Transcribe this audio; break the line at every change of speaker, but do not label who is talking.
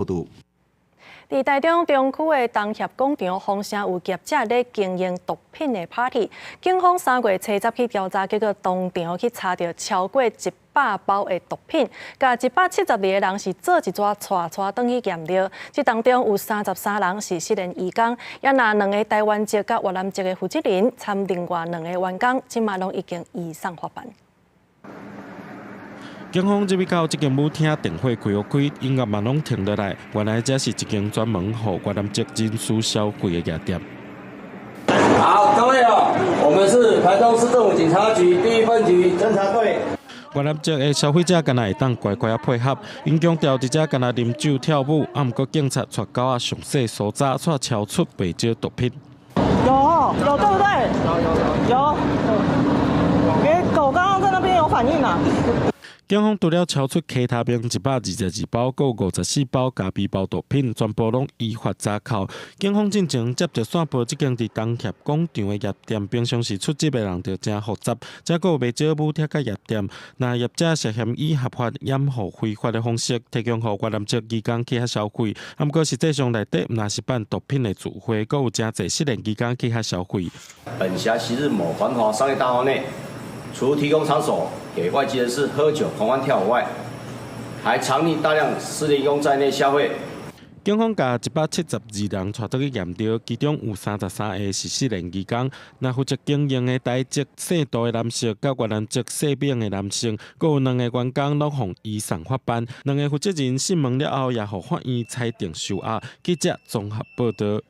報道。
佇台中中區的東協廣場，風聲有業者咧經營毒品的 party。警方3月初十去調查，結果當場去查著超過100包的毒品，共172個人是做一逝帶帶轉去驗著。這當中有33人是失聯移工，也若兩个台灣籍佮越南籍的負責人，摻另外兩个員工，這馬攏已經移送法辦。
警方入去到這間舞廳，燈火開予開，音樂嘛攏停落來。原來這是一間專門予越南籍人士消費的夜店。
好，各位哦，我們是台中市政府警察局第一分局偵查隊。
越南籍的消費者敢若會當乖乖仔配合，𪜶強調佇遮敢若啉酒跳舞，啊，毋過警察帶狗仔詳細搜查，卻搜出袂少毒品。
有有對不對？有有有有。欸，狗剛剛在那邊有反應啊。
警方除了搜出 K 他命122包，閣有54包咖啡包毒品，全部攏依法查扣。警方進前接著線報，這間佇東協廣場的夜店，平常時出入的人就誠複雜，遮閣有袂少舞廳佮夜店。若業者涉嫌以合法掩護非法的方式，提供予越南籍移工去遐消費，啊，毋過實際上內底毋但是辦毒品的聚會，閣有誠濟失聯移工去遐消費。
本轄昔日某繁華商業大樓內，除提供場所給外籍人士喝酒、狂歡跳舞外，還藏匿大量失聯移工在內消費。
警方共172人帶轉去驗著，其中有33个是失聯移工。若負責經營的台籍姓杜的男性，佮越南籍姓敏的男性，閣有兩個員工攏予移送法辦。兩个負責人訊問了後，也予法院裁定收押。記者綜合報道。